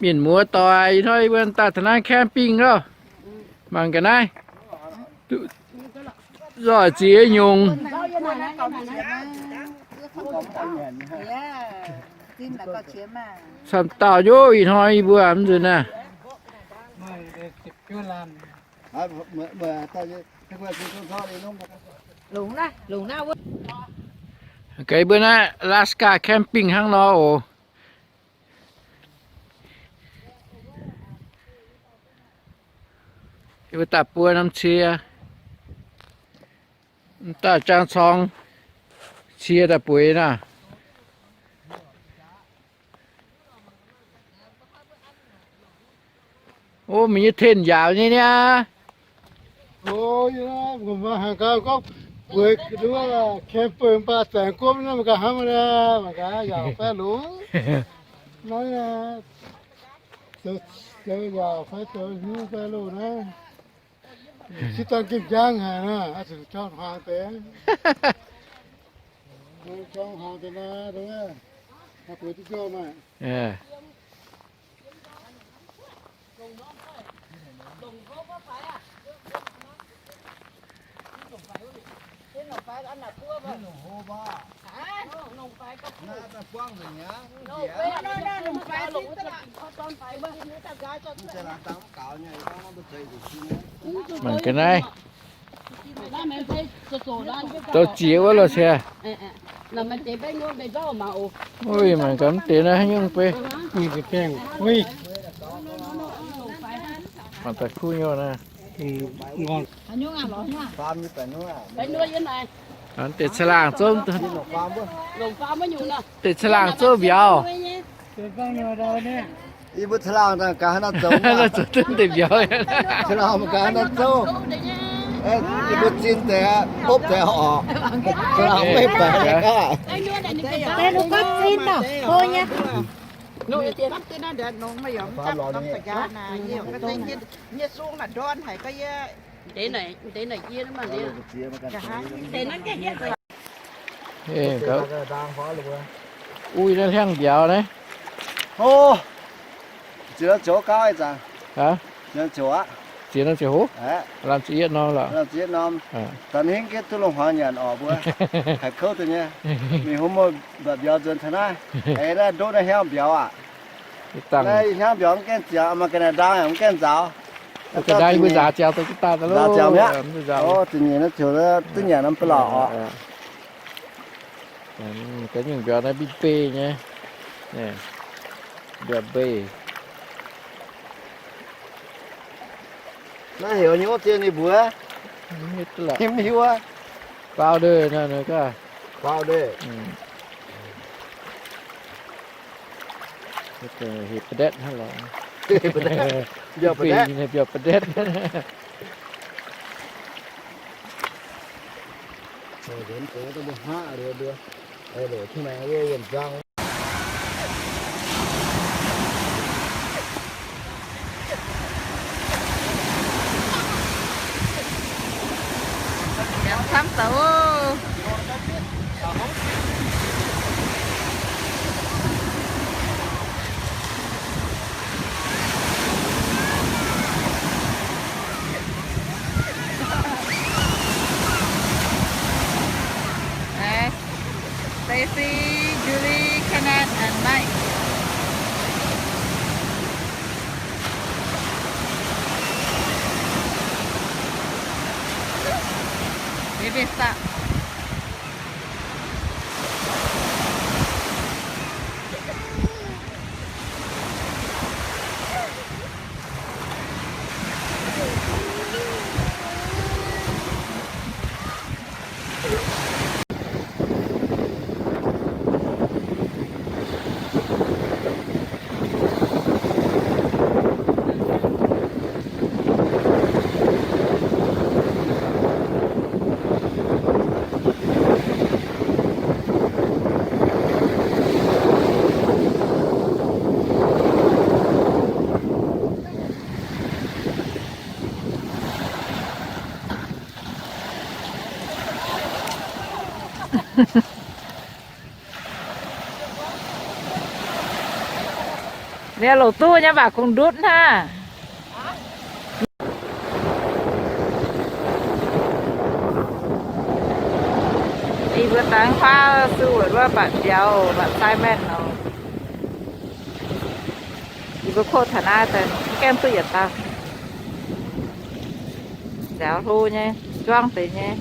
Mienh muoz doic, ih hnoi yie mbuo daaih taux naaiv camping loh. Mangc ga'naaiv. Nzoih ziex nyungc. Camv dauh nyoc ih hnoi yie mbuo mv nzunc naaiv. Gaax mbuo naaiv Alaska camping hnangv nor oc. Yie mbuo daaih buo norm cie, daaih jaang corng cie daaih bueix naaiv. O, meih nyei tent njaaux nyei niaa. O, yie mbuo mangc gaax gorngv bueix camper mv baac zaengx guopv naaiv mangc gaax hnangv naaiv, mangc gaax yaac fai longx. Naaiv zoux yaac fai zoux hnyouv fai loh naaiv. Sieqv dangh gengh njang haic naaiv, zuqc jorm hnaangx deix. Jorm hnaangx deix naaiv, dongh naaiv, bueix duqv njormh maah. Mangc ga'naaiv. Zoux ziex wuov lorqc se. Mangc gaax mv deix naaiv haaix nyungc beiv. Mangc daaih kuv nyei naaiv. Deix caangh laangh zouv, deix caangh laangh zouv mbiauz. Yie mbuo caangh laangh gaax haaix nor zoux, zoux duqv deix mbiauz. Caangh laangh gaax haaix nor zouv. Yie mbuo zinh deix, bopv deix oc. Caangh laangh maiv baeqc gaax. Ui, naaiv hliangv mbiauz naaiv. O, ziex norm ziouc gauv ih zanc. Ziex norm ziouc aqv. Laanh ziepc yietv norm lorqc. Zanc hingv gengh duqv longc hmuangx nyanc orqc mbuo. Haiz kouv deix nyei. Mingh hmuangx muoz mba'biauz nzuonx taux naaiv. Aengx naaiv ndoqv naaiv hnyangv mbiauz aqv. Naaiv hnyangv mbiauz mv gaengh ziangx, maaih ga'naaiv ndaang yaac mv gaengh nzaaux. Ga'naaiv mbuo nzaaux ziangx daaih jienv daaih loh. Ziepc nyeic naaiv ziouc duqv nyanc norm ba'lauc orqc. Ga'nyungc mbiauz naaiv mbei nyei. Mbiauz mbei. Naaiv heuc nyei wuov zien ninh mbuox. Mv hiuv. Founder naaiv gaav. Founder. Heuc ba'ndetv hnangv lorqc. Mbiauz ba'ndetv. Camv zoux. Stacy, Julie, Kenneth, and Mike. Baby stop. Ninh longc duqv nyei mv baac kungx ndutv hnangv. Yie mbuo daaih huaav suv wuov mbatc mbiauz, mbatc sai maengh nor. Yie mbuo koqv taux naaiv daaih mv gaengh duqv yietc dauh. Nziaaux hlo nyei, juangv deix nyei.